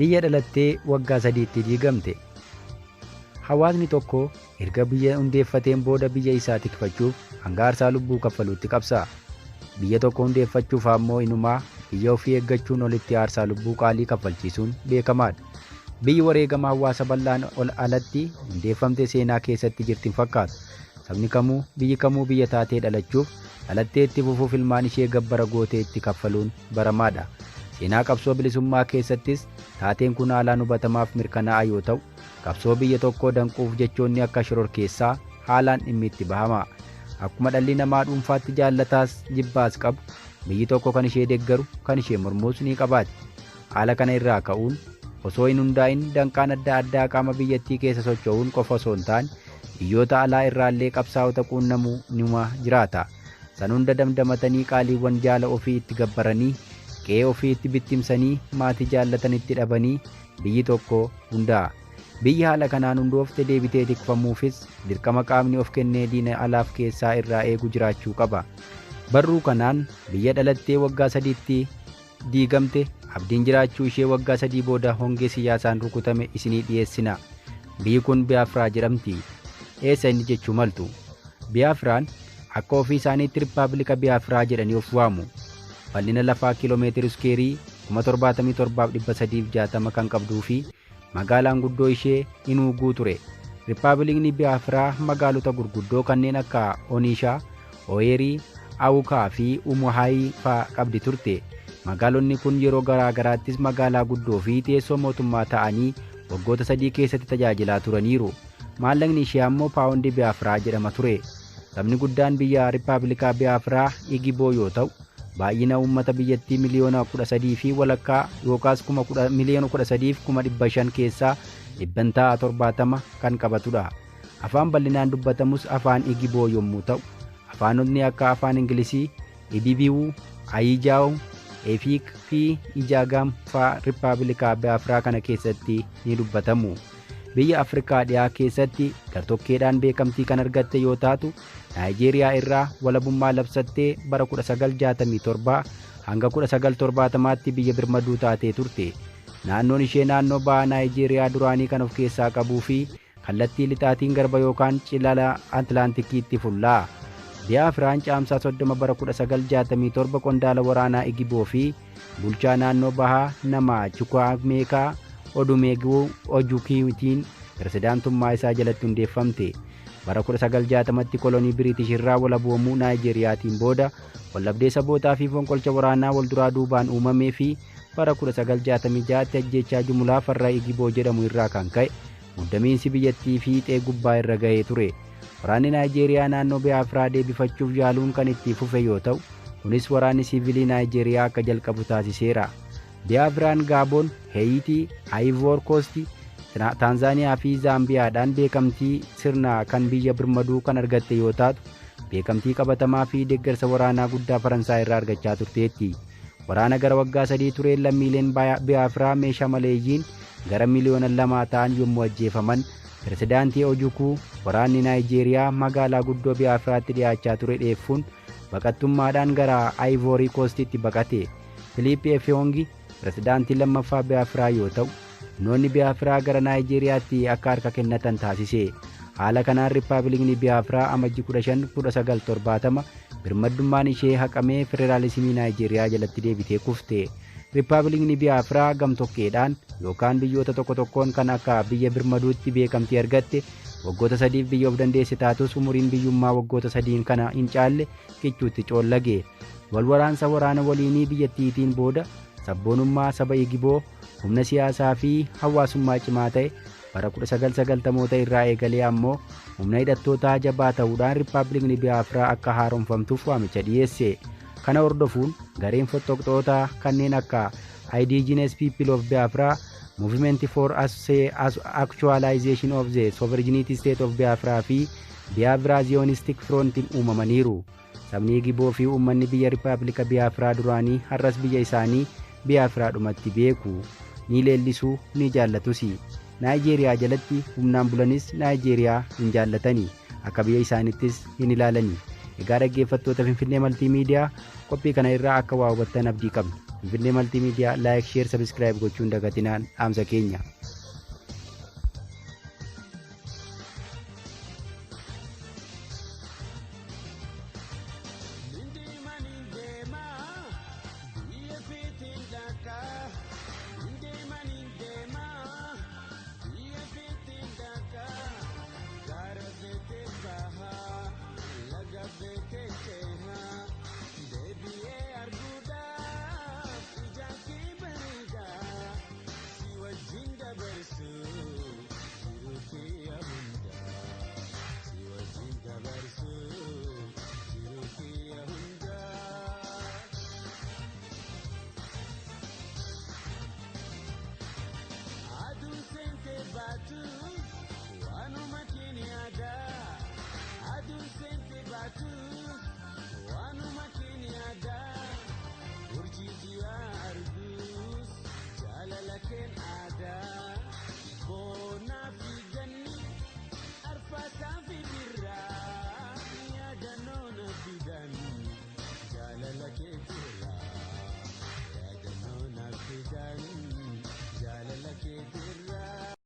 Biyya dhalattee waggaa 3tti diigamte. Hawaasni tokko erga biyya hundeeffateen booda biyya isaa tikfachuuf hanga aarsaa lubbuu kaffaluutti qabsaa'a. Biyya tokko hundeeffachuuf ammoo inumaa biyya ofii eeggachuun olitti aarsaa lubbuu qaalii kaffalchiisuun beekamaadha. Biyyi wareegama hawaasa bal'aan ol alatti hundeeffamte seenaa keessatti jirti hin fakkaatu. Sabni kamuu biyyi kamuu biyya taatee dhalachuuf dhalattee itti fufuuf ilmaan ishee gabbara gootee itti kaffaluun baramaadha. Seenaa qabsoo bilisummaa keessattis taateen kun haalaan hubatamaaf mirkanaa'aa yoo ta'u, qabsoo biyya tokkoo danquuf jechoonni akka shororkeessaa haalaan dhimmi itti bahama. Akkuma dhalli namaa dhuunfaatti jaallataas jibbaas qabu, biyyi tokko kan ishee deeggaru kan ishee mormuus ni qabaatti. Haala kana irraa ka'uun osoo hin hundaa'in danqaan adda addaa qaama biyyattii keessa socho'uun qofa osoo hin taane biyyoota alaa irraallee qabsaa'ota quunnamuu nima jiraata. San hunda damdamatanii qaaliiwwan jaala ofii itti gabbaranii qe'ee ofii itti bittimsanii maatii jaallatan itti dhabanii biyyi tokko hundaa'a. Biyyi haala kanaan hundoofte deebitee tikfamuufis dirqama qaamni of kennee diina alaaf keessaa irraa eegu jiraachuu qaba. Barruu kanaan biyya dhalattee waggaa 3tti diigamte abdiin jiraachuu ishee waggaa 3 booda hongee siyaasaan rukutame isinii dhiyeessina. Biyyi kun Biyaafraa jedhamti. Eessa inni jechuu maltu? Biyaafraan akka ofii isaaniitti Rippaabilika Biyaafraa jedhanii of waamu. Bal'ina lafaa kiiloomeetira iskeerii 77,360 kan qabduu fi magaalaan guddoo ishee Inuuguu ture. Rippaabilikni Biyaafraa magaalota gurguddoo kanneen akka Onishaa, Oweerii, Awukaa fi Umuhaayii fa'aa qabdi turte. Magaalonni kun yeroo garaa garaattis magaalaa guddoo fi teessoo mootummaa ta'anii waggoota 3 keessatti tajaajilaa turaniiru. Maallaqni ishee ammoo Paawundii Biyaafraa jedhama ture. Sabni guddaan biyya Rippaabilikaa Biyaafraa Igiboo yoo ta'u, baay'ina uummata biyyattii miliyoona 13 fi walakkaa yookaas 13,500,000 keessaa 70% kan qabatudha. Afaan bal'inaan dubbatamus afaan Igiboo yommuu ta'u, afaanotni akka afaan Ingilizii, Ibibiwuu, Ayijaawu, Efiik fi Ijaagam fa'aa Rippaabilikaa Biyaafraa kana keessatti ni dubbatamu. Biyya Afrikaa dhiyaa keessatti gartokkeedhaan beekamtii kan argatte yoo taatu, Naayijeeriyaa irraa walabummaa labsattee bara 1967 hanga 1970tti biyya birmaduu taatee turte. Naannoon ishee naannoo baha Naayijeeriyaa duraanii kan of keessaa qabuu fi kallattii lixaatiin garba yookaan cilala Atlaantikiitti fullaa'a. Biyaafraan caamsaa 30 bara 1967 qondaala waraanaa Igiboo fi bulchaa naannoo bahaa nama Chukwuemeka Odumegwu Ojukwuutiin pirezidaantummaa isaa jalatti hundeeffamte. Bara 1960tti kolonii Biriitish irraa walaboomuu Naayijeeriyaatiin booda wallabdee sabootaa fi fonqolcha waraanaa walduraa duubaan uumamee fi bara 1966tti ajjeechaa jumlaa farra Igiboo jedhamu irraa kan ka'e muddamiinsi biyyattii fiixee gubbaa irra ga'ee ture. Waraanni Naayijeeriyaa naannoo Biyaafraa deebifachuuf yaaluun kan itti fufe yoo ta'u, kunis waraanni siivilii Naayijeeriyaa akka jalqabu taasiseera. Biyaafraan Gaaboon, Heeyitii, Ayivoor Koosti, Taanzaaniyaa fi Zaambiyaadhaan beekamtii sirnaa kan biyya birmaduu kan argatte yoo taatu, beekamtii qabatamaa fi deeggarsa waraanaa guddaa Faransaay irraa argachaa turteetti. Waraana gara waggaa 3 tureen lammiileen Biyaafraa meeshaa maleeyyiin gara miliyoona 2 ta'an yommuu ajjeefaman, pirezidaantii Ojukwu waraanni Naayijeeriyaa magaalaa guddoo Biyaafraatti dhiyaachaa ture dheeffuun baqattummaadhaan gara Ayivorii Koostitti baqate. Filiip Efeongi pirezidaantii lammaffaa Biyaafraa yoo ta'u, humnoonni Biyaafraa gara Naayijeeriyaatti akka harka kennatan taasise. Haala kanaan Rippaabilikni Biyaafraa amajjii 15 1970 birmaddummaan ishee haqamee federaalizimii Naayijeeriyaa jalatti deebitee kufte. Rippaabilikni Biyaafraa gamtokkeedhaan yookaan biyyoota tokko tokkoon kan akka biyya birmaduutti beekamtii argatte waggoota 3 biyya of dandeesse taatus umuriin biyyummaa waggoota 3 kana hin caalle kichuutti coollage. Walwaraansa waraana waliinii biyyattiitiin booda sabboonummaa saba Igiboo humna siyaasaa fi hawaasummaa cimaa ta'e bara 1990moota irraa eegalee ammoo humna hidhattootaa jabaa ta'uudhaan Rippaabilikni Biyaafraa akka haaromfamtuuf waamicha dhiyeesse. Kana hordofuun gareen fottoqxootaa kanneen akka Indigenous People of Biafra, Movement for Actualization of the Sovereignty State of Biafra fi Biafra Zionistic Front uumamaniiru. Sabni Igiboo fi uummanni biyya Rippaabilika Biyaafraa duraanii har'as biyya isaanii Biyaafraadhumatti beeku. Ni leellisuu, ni jaallatus. Naayijeeriyaa jalatti humnaan bulanis Naayijeeriyaa hin jaallatani. Akka biyya isaaniittis hin ilaalani. Egaa dhaggeeffattoota Finfinnee Maltiimiidiyaa qophii kana irraa akka waa hubattan abdii qabna. Finfinnee Maltiimiidiyaa like, share, subscribe gochuun dagatinaan dhaamsa keenya. Deemaa biyya fiitiin dhaqaa.